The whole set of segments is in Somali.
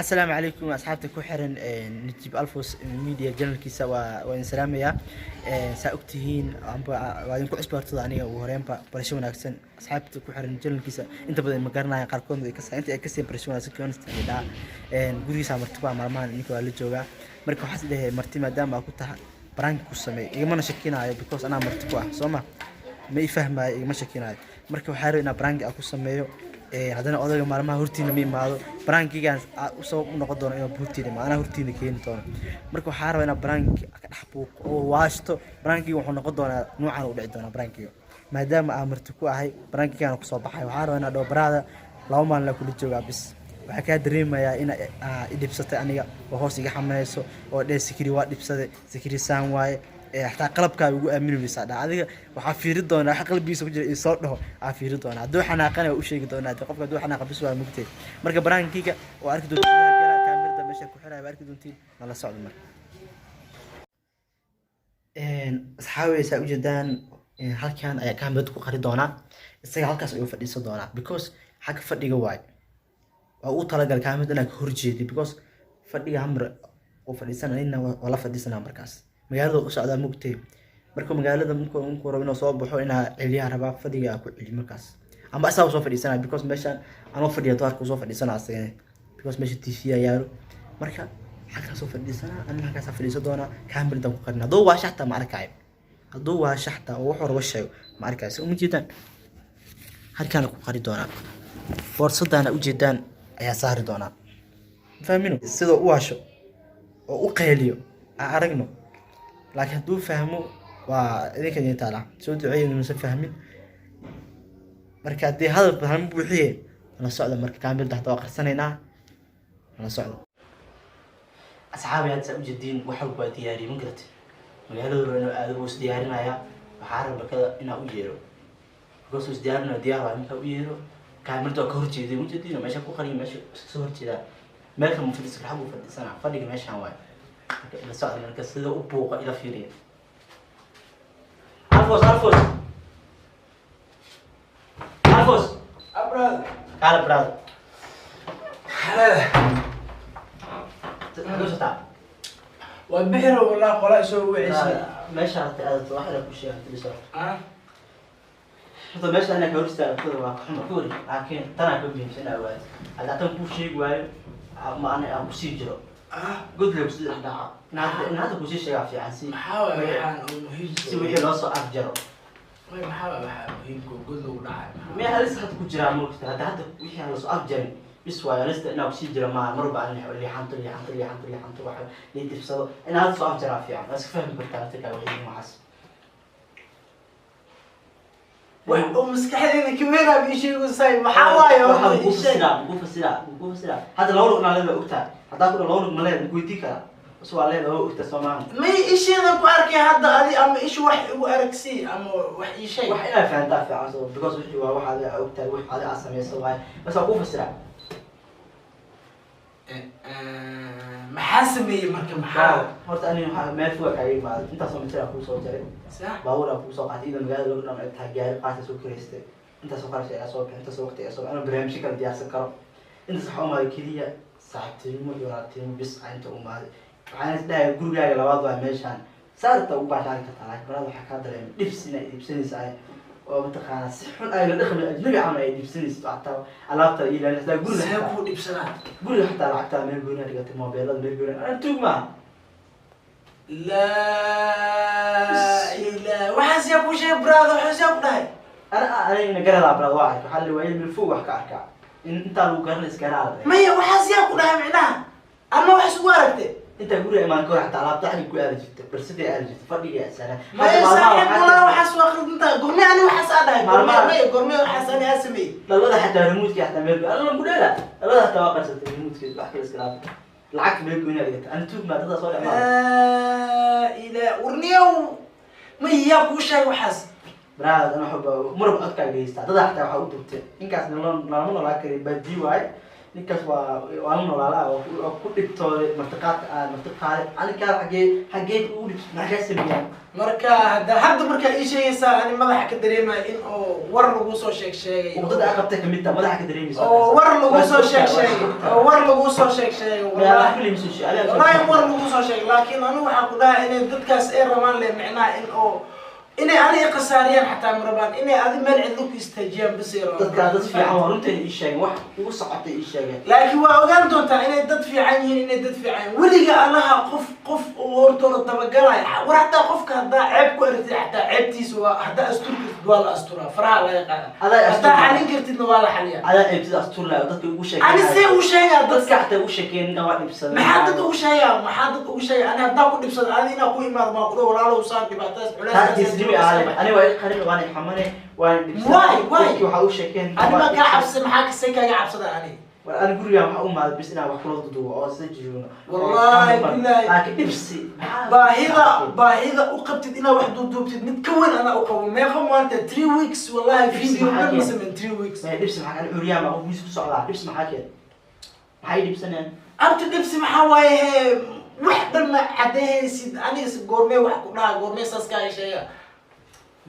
Asalaamu calaykum asxaabta ku xiran Najib Alfos Media channelkiisa, waa idin salaamayaa. Saa ogtihiin amba waa idinku cusbaartada aniga ugu horeenba barasho wanaagsan. Asxaabta ku xiran channelkiisa inta badan ma garanayaan, qaarkood way ka inta ay ka seen barasho wanaagsan kionista ay dhaha gurigiisa marti ku ah maalmahan, ninka waa la joogaa. Marka waxaas dhahay marti maadaama aa ku tahay prank ku sameey, igamana shakinaayo because anaa marti ku ah, soo ma ma i fahmaayo, igama shakinaayo. Marka waxaa rabay inaa prank aan ku sameeyo. Haddana odayga maalmaha hortiina ma imaado, prankigaan u sabab u noqon doono inuu hortiina imaado, anaa hortiina keeni doono. Marka waxaa rabaa inaa prank ka dhex buuqo oo waashto. Prankiga wuxuu noqon doonaa nuucan u dhici doonaa prankiga, maadaama aan marti ku ahay prankigaan kusoo baxay. Waxaa rabaa inaa dhaho baraada 2 maalin laa kula joogaa bis, waxaa kaa dareemayaa ina i dhibsatay aniga oo hoos iga xamanayso oo dheh Sikri waa dhibsaday, Sikri saan waaye, xataa qalabkaa ugu aamini weysaa dhaa. Adiga waxaa fiiri doonaa waxa qalbigiisa ku jira ii soo dhaho, aa fiiri doonaa. Hadduu xanaaqana waa u sheegi doonaa dee, qofka hadduu xanaaqa bis waa mugtay. Marka prankiga waa arki doontiin, gudaha gala, kaamirada meesha ku xiraya waa arki doontiin, nala socdo. Marka asxaabey, saa ujeedaan, halkan ayaa kaamirada ku qari doonaa, isaga halkaas ayuu fadhiisan doonaa because xagga fadhiga waaye waa u talagalay kaamirada inaa ka horjeedi, because fadhiga hamar uu fadhiisana nina waa la fadhiisanaa. Markaas magaalada u socdaa mugtay, marka magaalada markuu rabo inuu soo baxo inaa celiyaa rabaa, fadhiga ku celi markaas amba asaga soo fadhiisanaa, because meeshaan anoo fadhiya doorka soo fadhiisanaa asagana, because meesha TV yaalo. Marka halkaas soo fadhiisanaa, anina halkaas fadhiisan doonaa, kaamiradan ku qarina. Hadduu waasho xataa ma arkaayo, hadduu waasho xataa oo wuxuu rabo sheego ma arkaayo. So uma jeedaan, halkaana ku qari doonaa, boorsadaana ujeedaan ayaa saari doonaa. Fahmino sidoo u waasho oo u qayliyo aan aragno, laakiin hadduu fahmo waa idinka idin taala, soo duceeya inuusan fahmin. Marka haddii hadal badan buuxiye nala socda. Marka kaamirada hadda waa qarsanaynaa, nala socdo asxaabi. Hadda saa ujeediin wax walba waa diyaariyey, ma garatay? Magaalada hore inuu aado wuu is diyaarinayaa. Waxaa raba bakada inaa u yeero because wuu is diyaarinaya, diyaar waay. Markaa u yeero kaamirada waa ka horjeeday, ma jeediin meesha ku qariya, meesha iska soo horjeedaa, meel kale ma fadhiisan karo, xaguu fadhiisanaa, fadhiga meeshaan waay. Marka ila socda, marka sida u buuqa ila fiiriya. Alfos, Alfos, Alfos. Brother. Kaala brother. Xalada. Xagee socotaa? Waa bixiro wallah, qola isoo wicisay. Meesha harta aadato wax ila ku sheega tiri soo. Ah. Horta meesha anaa ka hor istaagtada waa ka xuma kuri, laakiin tanaa ka muhiimsan inaa ogaado. Hadda tan kuu sheegi waayo ma ana aan kusii jiro godle kusii dhex dhaca. In hadda kusii sheegaa fiican si Maxaa waay waxaan oo muhiim? Si wixii loo soo afjaro. Way, maxaa waay waxaa muhiimka oo god lagu dhacay? Miya halis hadda ku jiraa moogta? Hadda wixii aan lasoo afjarin bis waayo, halista inaa kusii jira maa marba aan liixanto liixanto liixanto liixanto waxa lii dibsado. In hadda soo afjaraa fiican, waa iska fahmi kartaa arrinkaa wixii waxaas. Wax oo maskaxdayda ka weynaa ii sheegaysaa, maxaa waaye waxaa horta kuu ii sheeg. Fasiraa, kuu fasiraa, kuu fasiraa. Hadda laba lug inaa leedahay ogtahay, haddaa ku dhan laba lug ma leedahay, ku weydii karaa bas waa leedahay, waa ogtahay, soo maaha? May isheedan ku arkay hadda adi ama isha wax igu aragsii ama wax ii sheeg. Wax inaa fahantaa fiican so because wixii waa wax adiga aa ogtahay, wax adiga aa samaysa waaye, bas waa kuu fasiraa. Maxaa sameeyey marka, maxaa? Horta ani waxaa meel foga kaaga imaaday, intaasoo mitir aa kuu soo jaray, Sax. Baabuur aa kuu soo qaatay, iyadoo magaalada lagu dhan ay tahay, gaari qaasa soo kireystay, intaasoo qarash ayaa soo bixi, intaasoo waqti ayaa soo bixi, anoo barnaamijyo kala diyaarsan karo. Intaas waxaa umaaday keliya saaxiibtinimo iyo walaaltinimo bis aa inta umaaday. Waxaan is dhahay gurigaaga labaad waa meeshaan, saarta ugu baashaari kartaa, laakiin baraad waxaa kaa dareemay dhibs inay dhibsanaysa ay oo mataqaanaa si xun ay la dhaqmi ajnabi camal ay dhibsanayso, hataa alaabta ilaalin, hataa guriga See xataa kuu dhibsanaa? Guriga xataa lacagtaa meel gooni dhigatay, moobeelada meel gooni, anaa tuug maaha. Laa ilaa waxaas yaa kuu sheegay brother? Waxaas yaa ku dhahay? Ana anigna garadaa brad waa arkay, waxaa la waayay meel fog wax ka arkaa in intaa lagu garan iskaraa. Maya, waxaas yaa ku dhahay micnaha ama waxaas ugu aragtay? Intaa guriga imaan kahor xataa alaabta xagga ku aadi jirtay, barsiday aadi jirtay, fadhiga sare. Maya saaxiib walaa, waxaas waa khaldintaa. Gormee ani waxaas aa dhahay? Maalmaha- Maya, gormee waxaas ani aa sameeyey? Dhalada xataa remote-ki xataa meel ana ku dheela, dhalada xataa waa qarsatay remote-ki, wax kale iska dhaafay, lacagta meel gooni dhigatay. Ani tuug maa dadaa soo dhex maray. Laa ilaa warniyow, maya, yaa kuu sheegay waxaas? Brad ana waxba murab codkaaga haystaa, dadaa xataa waxaa u dugtay ninkaas nalama noolaa kari baadii waaye. Ninkaas waa la noolaalaa, waa ku dhibtooday martiqaadka aad martiqaaday. Aninkaa xaggee ugu dhibs, maxaa kaa sameeyaan? Marka hadda markaa ii sheegaysaa, ani madaxa ka dareemaya in oo war lagu soo sheeg sheegay. Uqdada aa qabtay kamid taha, madaxa ka dareemaysa. Oo war lagu soo sheeg sheegay, oo war lagu soo sheeg sheegay, wallahi wallahi war lagu soo sheegay. Laakiin anigu waxaan ku dhahay inay dadkaas ay rabaan le micnaha in oo inay aniga khasaariyaan, xataa ma rabaan inay adi meel cidlo ku istaajiyaan, bas ay rabaan. Dadkaa dad fiican waa, runteeda ii sheegeen, wax igu socotay ii sheegeen. Laakiin waa ogaan doontaa inay dad fiican yihiin, inay dad fiican yihiin. Weliga allaha qof uu hortooda dabagalaya war, xataa qofka haddaa ceeb ku aragtid, xataa ceebtiisa waa haddaa astur kartid waa la asturaa, faraha laga qaada. Adaa astur. Haddaa xalin kartidna waa la xaliyaa. Adaa ceebtida astur laha oo dadka ugu sheekeen. Ani see u sheegaa dadka? Dadka xataa ugu sheekeen, ninkan waa dhibsaday. Maxaa dad ugu sheegaa? Maxaa dad ugu sheegaa? Ani haddaa ku dhibsada, adi inaa ku imaado maa kudha, walaalow saan dhibaatadaas Taas culeyskaas. geesnimi ahaale. Ani waa i qarin, waan i xamane, waan dhibsaday. Why? Why? Dadkii waxaa u sheekeen. Ani ma kaa cabsa? Maxaa kasee kaaga cabsada ani? War ani gurigaan waxaa u imaaday bis inaan wax kula dudubo oo sida jijoogno. Wallahi billahi. Laakiin dhibsi Baahida u qabtid inaad wax duuduubtid mid ka weyn anaa u qabo. Meeqa maanta? 3 weeks, wallahi Dhibsi video maxaa dhan ma keenay? sameyn 3 weeks. Maya, dhibsi maxaa kale? Curyaan baa miis ku socdaa, dhibsi maxaa keen? Maxay dhibsanayaan? Abti, dhibsi maxaa waaye? Hee, wax dhan ma cadehaysid. Aniga goormee wax ku dhaha? Goormee saas kaaga sheega?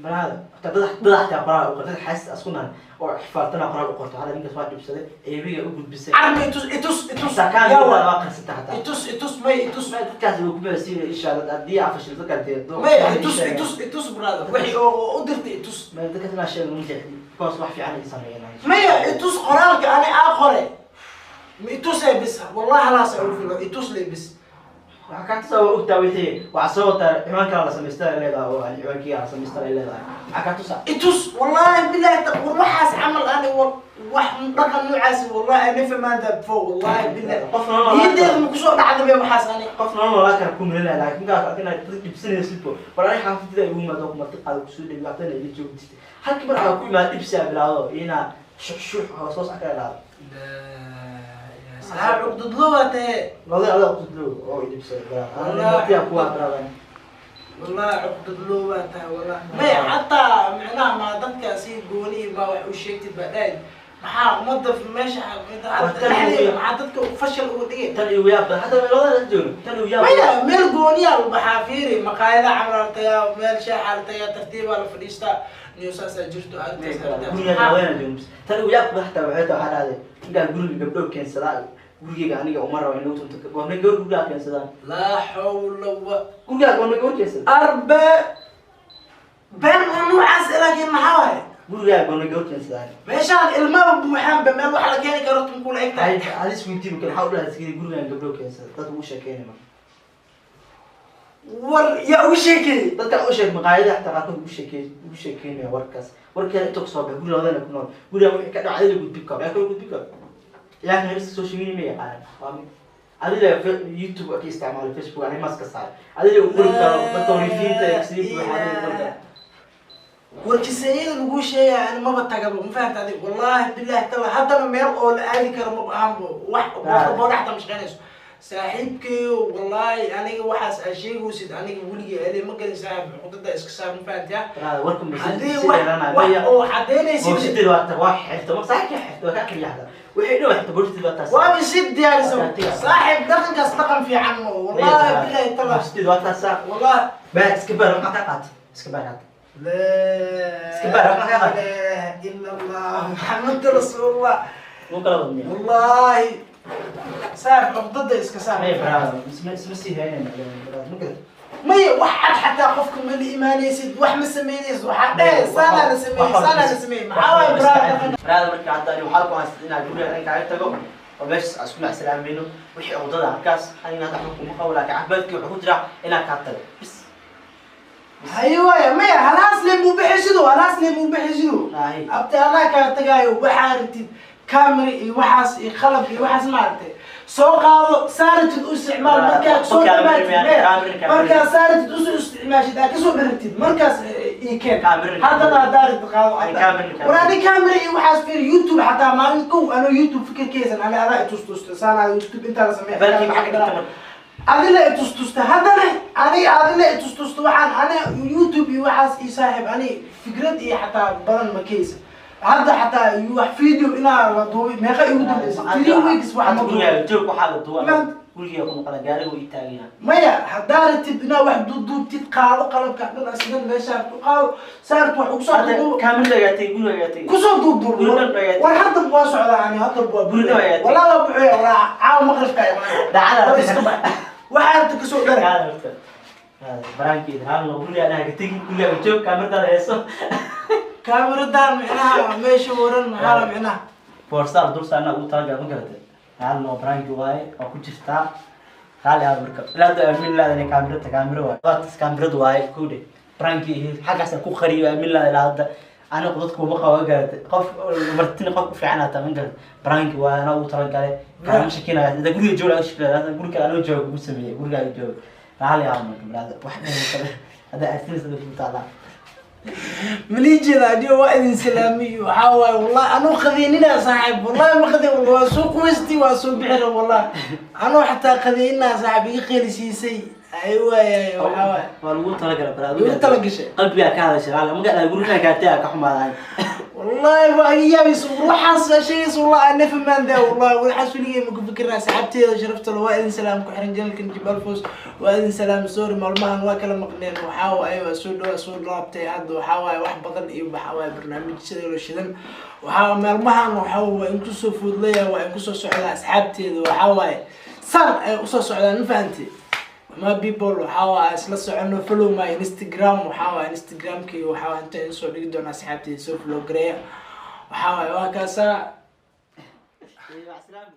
Baraada hataa dad xataa qoraal u qorto, dad xaasis asku nahay oo xifaaltana qoraal u qorto, hada ninkaas waa dhibsaday, eebiga u gudbisay. Carmi, itus, itus, itus. Xataa kaan Yaa waa waa qarsata xataa. Itus, itus, may itus. Ma dadkaas way ku baasiinay insha Allah haddii aa fashilto dadkaan dee May itus, itus, itus, brother, wixii oo u dirtay itus. Ma dadkaas inaa sheego ma jecli, because wax fiican ay sameeyeen. Maya, itus qoraalka ani aa qore, ma itusay bis? Wallahi halaas ugu filo, itus le bis. Waxaa kaa tusaa, waa ogtaa wixii waxaa soo wataa, ciwaan kala la samaystaa ay leedahay, oo ciwaankiga la samaystaa ay leedahay. Maxaa kaa tusaa? Itus, wallahi billahi war waxaas camal ani wax dhaqan noocaasi wallahi I never mind that before, wallahi billahi. Qof nolol Niyadeeda ma kusoo dhacda be waxaas ani. Qof nolol noolaa kara ku milanaya, laakiin markaas arkin inaad dad dhibsanaysid bo. War ani xaafadida igu yimaado ku marti qaado, kusoo dhebi waxtana ila joogtid, halkii mar aa ku imaado dhibsi aa bilaawdo inaa shuxshuux hoos hoos aka ilaado. Saa cuqdadlo waa tahe. Labada adaa qudlo oo i dhibsaday Wallahi. martiyaa kuwaa baradan. Wallahi cuqdadlo waa tahay, wallahi. Maya, xataa micnaha ma dadka si gooni baa wax u sheegtid baa dhahay, maxaa ummadda meesha dhexdeeda maxaa dadka fashal uga dhigay? Tan iyo yaab badan hataa labada la joogno, tan iyo yaab. Maya, meel gooniyaa la baxaa, fiiri, maqaayada camal la tagaa, meel shaaxa la tagaa, tartiibaa la fadhiistaa, niyo saasaa jirto arrintaas arrintaas. Guriga labadana joogno, tan iyo yaab badan hataa waxay tahay, waxaa dhahday ninkaan guriga gabdho keensadaa, gurigeyga aniga uma rabo in lagu tunto. Goormay gabar gurigaa keensadaan? Laa xawla wa Gurigaa goormay gabar keensada? Arbe been oo noocaas, laakiin maxaa waaye? Gurigaa goormay gabar keensadaan? Meeshaan ilmaba buuxaanba, meel wax la keeni karo tunkula eg tahay. Hadis weydiin kale, maxaa u dhahay sidii gurigaan gabdho keensada dadka ugu sheekeynay marka? War yaa ugu sheekeeyey? Dadka u sheeg, maqaayadaha xataa qaarkood ugu sheekeynaya warkaas, warkeeda inta kusoo baxay guriga labadana ku nool, guriga wixii ka dhacay la gudbin karo, yaa kala gudbin karo. Laakiin halista social media ma yaqaanaan, waa mid adiga YouTube ka isticmaalo, Facebook arrimahaas ka saaray, adiga u qori karo dadka warifiinta ee sii buuxa, adiga qori karo. Warkiseeyada lagu sheegaya ani maba tagaba, ma fahamta adig? Wallahi billahi tala, haddana meel oo la aadi karo ma ahanbo, wax boodhaxta ma shaqeynayso saaxiibkayo. Wallahi aniga waxaas aa sheegaysid aniga weligay ale ma gelin, saaxiib, cuqdada iska saar, ma fahamta? Warka Haddii wax oo cadaynaysid. Boorsideed waa xirta, ma saaxiibka xirta, waa ka aqriya xataa wixii dhow xirta, boorsideed waa taas. Waaba si diyaarisa saaxiib, dhaqankaas dhaqan fiican ma, wallahi billahi tala. Boorsideed waa taas. Wallahi. Baa iska baar, waxaa ka qaatay iska baar hadda. لا Iska baar, waxaa ka qaatay. إله إلا الله محمد رسول الله. Wuu kala wadniya. والله saaxiib, cuqdada iska saar. May brother, isma sii haynayna brother, ma garat. Maya, wax cad xataa qofka ma la imaanaysid, wax ma samaynaysid, waxaa dheh saanaa la sameeyey, saanaa la sameeyey, maxaa waaye brother? Brother, marka hadda ani waxaa ku haystaa inaan guriga dhan kaaga tago oo meeshaas aan isku macsalaamayno, wixii cuqdada halkaas aniga hadda waxba kuma qabo, laakiin caafimaadkii wuxuu ku jiraa inaan kaa tago bis. Haye waaya, maya, halaas le muu bixisido, halaas le muu bixisido. Naahi. Abti, anaa kaa tagaayo, waxaa rabtid camera iyo waxaas iyo qalab iyo waxaas maaragtay soo qaado, saaratid u isticmaal, markaad soo dhamaatid maya, markaad saaratid usoo isticmaashid aad kasoo dharagtid, markaas ii keen. Haddana haddaa rabtid qaado. War ani camera iyo waxaas fiir, YouTube xataa maalin kow anoo YouTube fikirkeysan ani adaa itustusta, saanaa YouTube intaa la sameeya adila itustusta, haddana aniga adila itustusta, waxaan ani YouTube iyo waxaas iyo saaxiib ani fikrad iyo xataa badan ma keysa. Hadda xataa wax video inaa la duubay meeqa igu dambeysay? 3 weeks wax ma duubay. Guriga joog, waxaa la duuba. Maanta. Guriga ku noqona, gaarigu ii taagaya. Maya, haddaa rabtid inaa wax duuduubtid, qaado qalabka dhan, asigan meeshaan ku qaado, saartu wax ugu soo Hadda duuduub. Kaamirada ayaa guriga ayaa tagay. Kusoo duubduub. Guriga ayaa. War, hadda waa socdaa ani, hadda waa Guriga ayaa tagay. Walaa waa buxuya, walaa caawa maqribka imaanaya. Dacada. War, iska bax, waxaa rabta kasoo dhara. Kaada horta. Baraankeeda hal no guriga dhaha ka tegi, guriga joog, kaamiradaada heeso. Kaamiradan micnaha meesha waran maxaa la micnaha? Boorsaal dul saarna ugu talagal, ma garatay? Hal no baraanki waaye oo ku jirtaa. Qaali ah marka ilaa hadda aamin laada inay kaamirada kaamiro waaye. Waatas kaamiradu waaye kowdhe baraanki xaggaas ku qariyo, aamin laada ilaa hadda. Anigu dadku uma qabo, ma garatay? Qof martina, qof ku fiican hataa, ma garatay? Baraanki waaye, anaa ugu talagalay, kaama shakinaya. Hada guriga jooga laga shakinaya, hada guriga anoo jooga kugu sameeyey, gurigaaga jooga. Raali ah marka, brother, wax dhan kale hadda artinaysa ku taalaa. Malijeeda adiyo waa idin salaamiyo. Waxaa waaye, wallahi anuu qadeenina saaxiib, wallahi ma qadeen, waa soo quweysti, waa soo bixira, wallahi anuu xataa qadeenina saaxiib iga qeelisiisay. Ay waay, waxaa waaye. Waa lagu talagalay, brother. Lagu talagashay. Qalbigaa ka hadashay, raali ma guriga kaatay ka xumaaday. Wallahi waa iga yaabaysa waxaas sheegaysa, wallahi I never man there, wallahi waxaas weligay ma ku fikirnaa. Asxaabteeda sharafta le, waa idin salaam. Ku xiran channelkan Jibal Fos, waa idin salaam. Sorry, maalmahan waa kala maqneen. Waxaa waaye, waa soo dhawaa, soo laabtay. Hadda waxaa waaye wax badan iyo waxaa waaye barnaamijyada loo shidan. Waxaa maalmahan waxaa waa in kusoo fuudlaya, waa in kusoo socdaa asxaabteeda. Waxaa waaye san ay usoo socdaan, ma fahanti? My people, waxaa waaye isla socono. Follow my Instagram. Waxaa waaye Instagramkayga, waxaa waaye inta idin soo dhigi doona. Asxaabteyda soo follow gareeya. Waxaa waaye waa kaasaa. Salaam.